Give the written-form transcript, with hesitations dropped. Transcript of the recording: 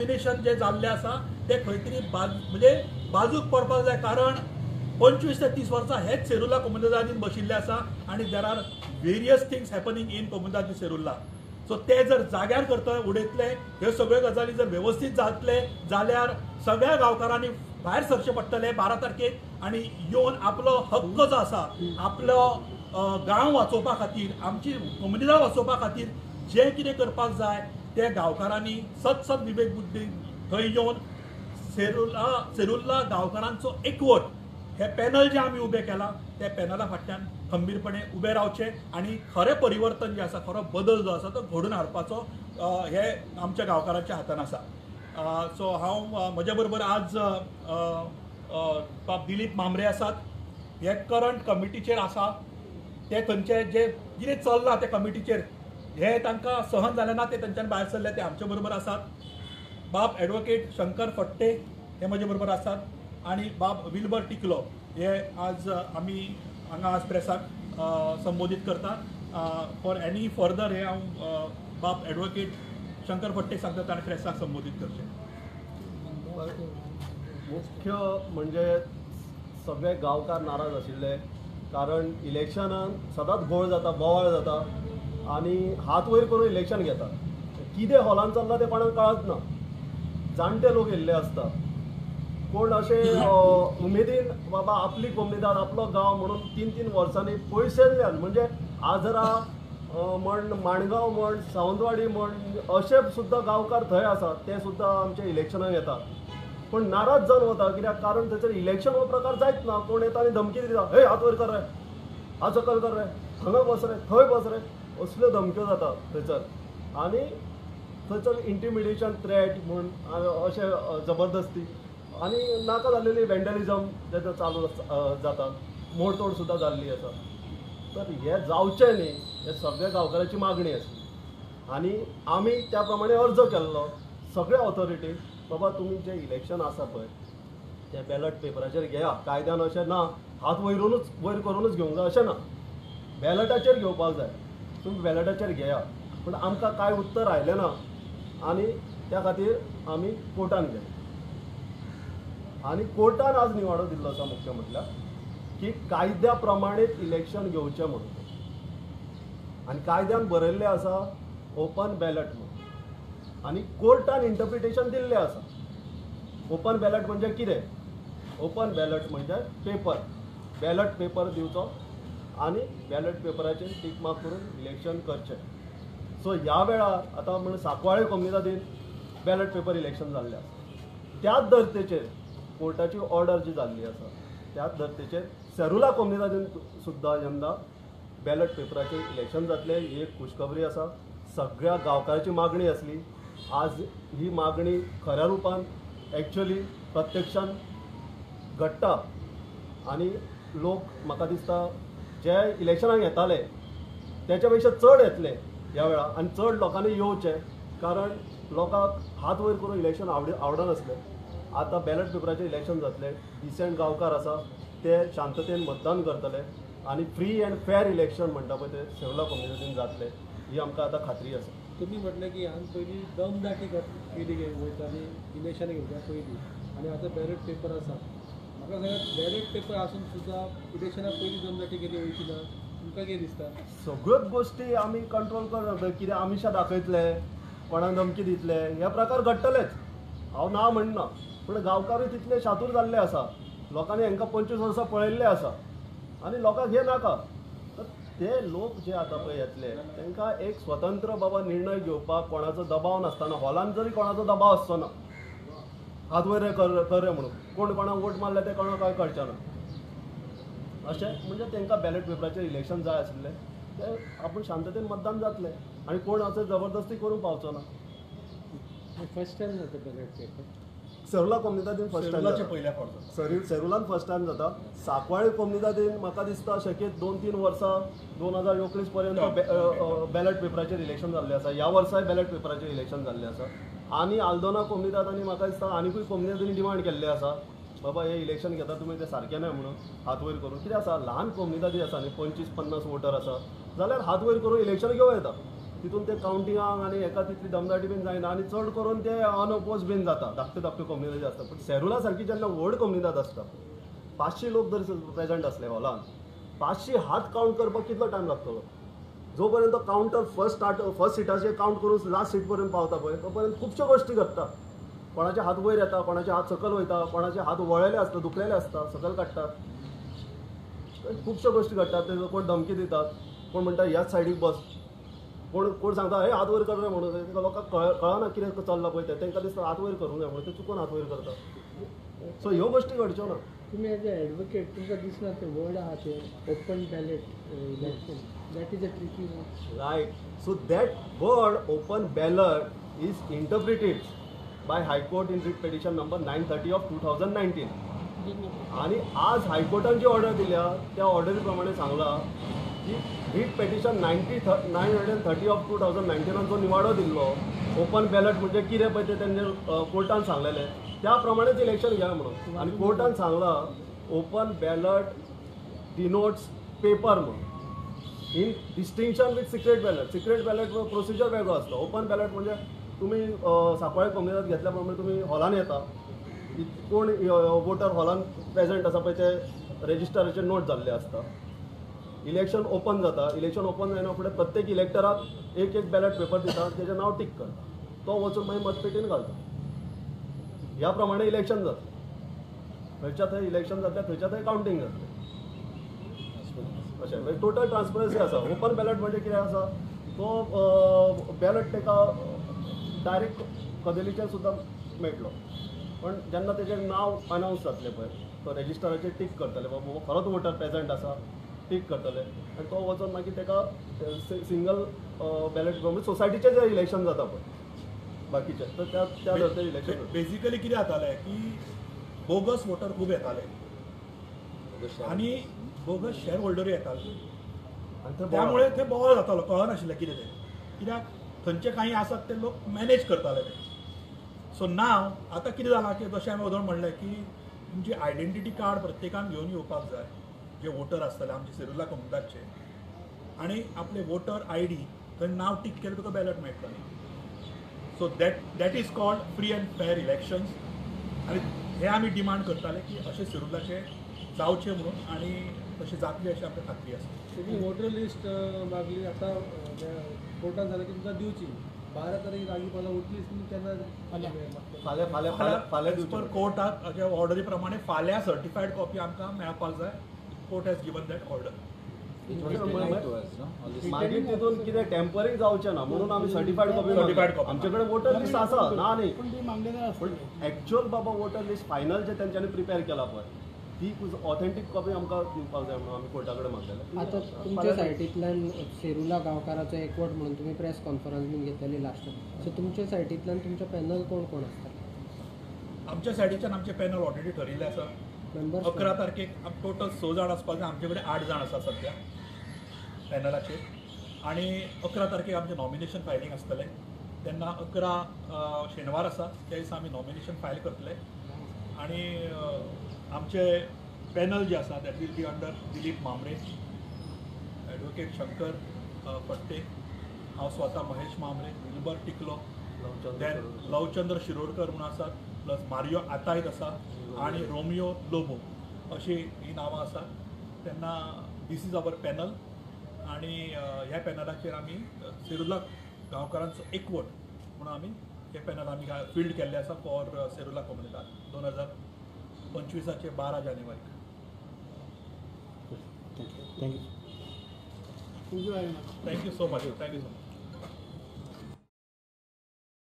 Nomination जे जाल्लें आसा तें खंय तरी म्हणजे बाजूक पडपाक जाय, कारण 25 ते 30 वर्सां हेच सेरुला कोमुनिदादीन बशिल्ले आसा आनी there are various things happening in Comunidade Serula. So ते जर जाग्यार करता उडयतले, ह्यो सगळ्यो गजाली जर वेवस्थीत जातले जाल्यार सगळ्या गांवकारांनी भायर सरचें पडटलें 12 तारखेक आनी येवन आपलो हक्क जो आसा, आपलो गांव वाचोवपा खातीर, आमची कोमुनिदाद वाचोवपा खातीर जें कितें करपाक जाय ते गांवकारांनी सत सत विवेक बुद्धी थंय येवन सेरुला गांवकारांचो एकवट हे पॅनल जे आमी उबें केलां त्या पॅनला फाटल्यान खंबीरपणे उबे रावचे आनी खरें परिवर्तन जें आसा, खरो बदल जो आसा तो घडोवन हाडपाचो हे आमच्या गांवकारांच्या हातान आसा. सो हांव म्हज्या बरोबर आज बाब दिलीप मामरे आसात, हे करंट कमिटीचेर आसा, ते थंयचे जे कितें चल्लां ते कमिटीचेर हे तांकां सहन जालें ना, ते थंयच्यान भायर सरले, ते आमचे बरोबर आसात. बाब एडवोकेट शंकर फट्टे हे म्हजे बरोबर आसात आनी बाब विल्बर टिकलो हे आज आमी हांगा आज प्रेसाक संबोधीत करता. फॉर एनी फर्दर हे हांव बाब एडवोकेट शंकर फट्टे सांगता ताणें प्रेसाक संबोधीत करचें. मुख्य म्हणजे सगळे गांवकार नाराज आशिल्ले, कारण इलेक्शनान सदांच घोळ जाता, बोवाळ जाता आनी हात वयर करून इलेक्शन घेता. कितें हॉलान चल्लां तें कोणाक कळत ना. जाणटे लोक येयल्ले आसता, कोण अशें उमेदीन बाबा आपली कोमुनिदाद आपलो गांव म्हणून 3-3 वर्सांनी पयसुल्ल्यान, म्हणजे आजरा म्हण, माणगांव म्हण, सावंतवाडी म्हण, अशे सुद्दां गांवकार थंय आसा, ते सुद्दां आमच्या इलेक्शनाक येता. पूण नाराज जावन वता, कित्याक कारण थंयसर इलेक्शन हो प्रकार जायत ना. कोण येता आनी धमकी दिता, हे हात वयर कर रे, हात सकयल कर रे, हांगा बस रे, थंय बस रे, असल्यो धमक्यो जाता थंयसर. आनी थंयसर इंटिमिडेशन, थ्रेट म्हूण अशें जबरदस्ती आनी नाका जाल्लेली वेंडलिजम जें चालू जाता, मोडतोड सुद्दां जाल्ली आसा. तर हें जावचें न्ही, हे सगळ्या गांवकारांची मागणी आसली आनी आमी त्या प्रमाणे अर्ज केल्लो सगळ्या ऑथॉरिटीक, बाबा तुमी जें इलेक्शन आसा पळय तें बॅलट पेपराचेर घेया. कायद्यान अशें ना हात वयर करूनच घेवंक जाय अशें ना, बॅलटाचेर घेवपाक जाय, तुमी बॅलटाचेर घेया. पूण आमकां कांय उत्तर आयलें ना आनी त्या खातीर आमी कोर्टान गेले आनी कोर्टान आज निवाडो दिल्लो आसा मुख्य म्हटल्यार की कायद्या प्रमाणेच इलेक्शन घेवचें म्हणून. आनी कायद्यान बरयल्लें आसा ओपन बॅलट म्हणून आनी कोर्टान इंटरप्रिटेशन दिल्लें आसा. ओपन बॅलट म्हणजे कितें? ओपन बॅलट म्हणजे पेपर, बॅलट पेपर दिवचो आनी बॅलट पेपराचेर टीक मार्क करून इलेक्शन करचें. सो ह्या वेळार आतां म्हण सांकवाळे कोमुनिदादीन बॅलट पेपर इलेक्शन जाल्लें आसा, त्याच धर्तेचेर कोर्टाची ऑर्डर जी जाल्ली आसा त्याच धर्तेचेर सेरुला कोमुनिदादीन सुद्दां यंदा बॅलट पेपराचेर इलेक्शन जातलें, ही एक खुशखबरी आसा. सगळ्या गांवकारांची मागणी आसली, आज ही मागणी खऱ्या रुपान एक्चुअली प्रत्यक्षान घडटा आनी लोक म्हाका दिसता जे इलेक्शनाक येताले त्याच्या पेक्षा चड येतले ह्या वेळार आनी चड लोकांनी येवचें, कारण लोकांक हात वयर करून इलेक्शन आवडनासलें. आतां बॅलट पेपराचेर इलेक्शन जातलें, डिसेंट गांवकार आसा ते शांततेन मतदान करतले आनी फ्री अँड फेर इलेक्शन म्हणटा पळय ते सेरुला कोमुनिदादीन जातलें, ही आमकां आतां खात्री आसा. तुमी म्हटलें की ह्यान पयलीं दमदाटी केली वयताली इलेक्शन घेवच्या पयलीं आनी आतां बॅलट पेपर आसा. म्हाका सांगात, बॅलट पेपर आसून सुद्दां इलेक्शना पयलीं दमदाटी केली वयची ना, तुमकां कितें दिसता? सगळ्योच गोश्टी आमी कंट्रोल करना, कितें आमिशां दाखयतले, कोणाक धमकी दितले, हे प्रकार घडटलेच, हांव ना म्हणना. पूण गांवकारूय तितले शातूर जाल्ले आसा, लोकांनी हांकां 25 वर्सां पळयल्ले आसा आनी लोकांक हें नाका. तर ते लोक जे आतां पळय येतले तांकां एक स्वतंत्र बाबा निर्णय घेवपाक कोणाचो दबाव नासतना, हॉलान जरी कोणाचो दबाव आसचो ना, हात वयर कर म्हणून कोण कोणाक वोट मारले ते कोणाक कांय कळचें ना, अशें म्हणजे तांकां बॅलट पेपराचेर इलेक्शन जाय आशिल्लें, ते आपूण शांततेन मतदान जातलें आनी कोण असो जबरदस्ती करूंक पावचो ना. फर्स्ट टायम जाता बॅलट पेपर सेरुला कोमुनिदादीन फर्स्ट टायम, पयल्या फावट सेरुलान फर्स्ट टायम जाता. सांकवाळे कोमुनिदादीन म्हाका दिसता शक्यत 2-3 वर्सां 2019 पर्यंत बॅलट पेपराचेर इलेक्शन जाल्लें आसा. ह्या वर्साय बॅलट पेपराचेर इलेक्शन जाल्लें आसा आनी आल्दोना कोमुनिदाद आनी म्हाका दिसता आनिकूय कोमुनिदादीन डिमांड केल्लें आसा, बाबा हे इलेक्शन घेता तुमी तें सारकें न्हय म्हणून हात वयर करून. कितें आसा, ल्हान कोमुनिदादी आसा न्ही, 25-50 वोटर आसा जाल्यार हात वयर करून इलेक्शन घेवं येता. तितून ते कावंटिंगाक आनी हेका तितली दमदाटी बीन जायना आनी चड करून ते अनओपोज बीन जाता. धाकट्यो धाकट्यो कोमुनिदादी आसता, पूण सेरुला सारकी जेन्ना व्हड कोमुनिदाद आसता, 500 लोक जर प्रेजंट आसले हॉलान, 500 हात कावंट करपाक कितलो टायम लागतलो? जो पर्यंत कावंटर फर्स्ट सिटाचेर कावंट करून लास्ट सीट पर्यंत पावता पळय, तो पर्यंत खुबश्यो गोश्टी घडटा. कोणाचे हात वयर येता, कोणाचे हात सकयल वयता, कोणाचे हात वळेले आसता, दुखलेले आसता, सकयल काडटा, खुबश्यो गोश्टी घडटात. ते कोण धमकी दितात, कोण म्हणटा ह्याच सायडीक बस, कोण कोण सांगता हे हात वयर कर रे म्हणून. तांकां लोकांक कळना कितें चल्लां पळय तें, तांकां दिसता हात वयर करूंक जाय म्हणून ते चुकून हात वयर करता. सो ह्यो गोश्टी घडच्यो ना. तुमी एज अ एडवोकेट तुमकां दिसना तें वर्ड आहा तें open ballot election, that is a tricky word. Right. So that word open ballot is interpreted by High Court in writ petition number 930 of 2019. आणि आज हायकोर्टान जी ऑर्डर दिल्या त्या ऑर्डरी प्रमाणे सांगला की रिट पिटिशन 930 ऑफ 2019 जो निवाडो दिल्लो ओपन बॅलट म्हणजे कितें पळय तें तेंचे कोर्टान सांगलेलें त्या प्रमाणेच इलेक्शन घ्या म्हणून. आनी कोर्टान सांगलां ओपन बॅलट डिनोट्स पेपर म्हणून, in distinction with secret ballot. Secret ballot procedure वेगळो आसता. ओपन बॅलट म्हणजे तुमी सांकवाळे कोमुनिदाद घेतल्या प्रमाणे तुमी हॉलान येता, कोण वोटर हॉलान प्रेजंट आसा पळय ते रेजिस्टराचेर नोट जाल्ले आसता. इलेक्शन ओपन जाता. इलेक्शन ओपन जायना फुडें प्रत्येक इलेक्टराक एक एक बॅलट पेपर दिता, तेजें नांव टीक करता, तो वचून मागीर मतपेटीन घालता. ह्या प्रमाणे इलेक्शन जातलें. थंयच्या थंय इलेक्शन जातलें, थंयच्या थंय कावंटींग जातलें. अशें म्हणजे टोटल ट्रान्सपरन्सी आसा. ओपन बॅलट म्हणजे कितें आसा, तो बॅलट ताका डायरेक्ट कदेलीचेर सुद्दां मेळटलो, पण जेन्ना तेजें नांव अनावन्स जातलें पळय तो रेजिस्टराचेर टीक करतले, बाबा खरोच वोटर प्रेजंट आसा टीक करतले, आनी तो वचून मागीर ताका सिंगल बॅलट म्हणजे सोसायटीचें जें इलेक्शन जाता पळय बाकीचें, तर त्या त्या धरते इलेक्शन. बेजिकली कितें जातालें की बोगस वोटर खूब येताले आनी बोगस शेअर होल्डरूय येताले, त्यामुळे ते बोवाळ जातालो, कळनाशिल्लें कितें तें, कित्याक थंयचे कांय आसात ते लोक मॅनेज करताले ते. सो नाव आतां कितें जालां की जशें हांवें वदळ म्हणलें की तुमची आयडेंटिटी कार्ड प्रत्येकान घेवन येवपाक जाय जे वोटर आसतले आमचे सेरुला कोमुनिदादचे, आनी आपले वोटर I D थंय नांव टीक केलें तुका बॅलट मेळटलो न्ही. So that is called free and fair elections. आनी हे आमी डिमांड करताले की अशें सेरुलाचे जावचें म्हणून, आनी तशें जातलें अशें आमकां खात्री आसा. तुमी वोटर लिस्ट मागली, आतां कोर्टान जालें की तुमकां दिवची 12 तारीख लागीं पावला, वोटर लिस्ट तुमी केन्ना फाल्यां फाल्यां फाल्यां एज पर कोर्टाक ऑर्डरी प्रमाणे फाल्यां सर्टिफायड कॉपी आमकां मेळपाक जाय. Court has given that order. मागीर तितून कितें टेम्परींग जावचें ना म्हणून आमी सर्टिफायड कॉपी, आमचे कडेन वोटर लिस्ट आसा ना न्ही, पूण एक्चुअल बाबा वोटर लिस्ट फायनल जे तेंच्यांनी प्रिपेर केला पळय ती ऑथेंटीक कॉपी आमकां दिवपाक जाय म्हणून आमी कोर्टा कडेन मागलेले. आतां तुमच्या सायटींतल्यान सेरुला गांवकाराचो एकवट म्हणून तुमी प्रेस कॉन्फरन्स बीन घेतलेली लास्ट, सो तुमच्या सायटींतल्यान तुमचें पॅनल कोण कोण आसता? आमच्या सायडीच्यान आमचें पॅनल ऑलरेडी ठरिल्लें आसा. 11 तारखेक टोटल 6 जाण आसपाक जाय, आमचे कडेन 8 जाण आसा सद्या पॅनलाचेर. आनी 11 तारखेक आमचें नॉमिनेशन फायलींग आसतलें. तेन्ना 11 शेनवार आसा, त्या दिसा आमी नॉमिनेशन फायल करतले. आनी आमचे पॅनल जे आसा that will be under Dilip Mambre, advocate Shankar Phadte, हांव स्वता महेश मामरे, विल्बर टिकलो, देन लवचंद्र शिरोडकर म्हणून आसात, प्लस मारियो आतायत आसा आनी रोमियो लोबो, अशी ही नांवां आसात. तेन्ना this is our panel. आनी ह्या पॅनलाचेर आमी सेरुला गांवकारांचो एकवट म्हणून आमी हे पॅनल आमी फिल्ड केल्लें आसा फॉर सेरुला कोमुनिदाद 2025 12 जानेवारीक. Thank you. Thank you so much. Thank you so much.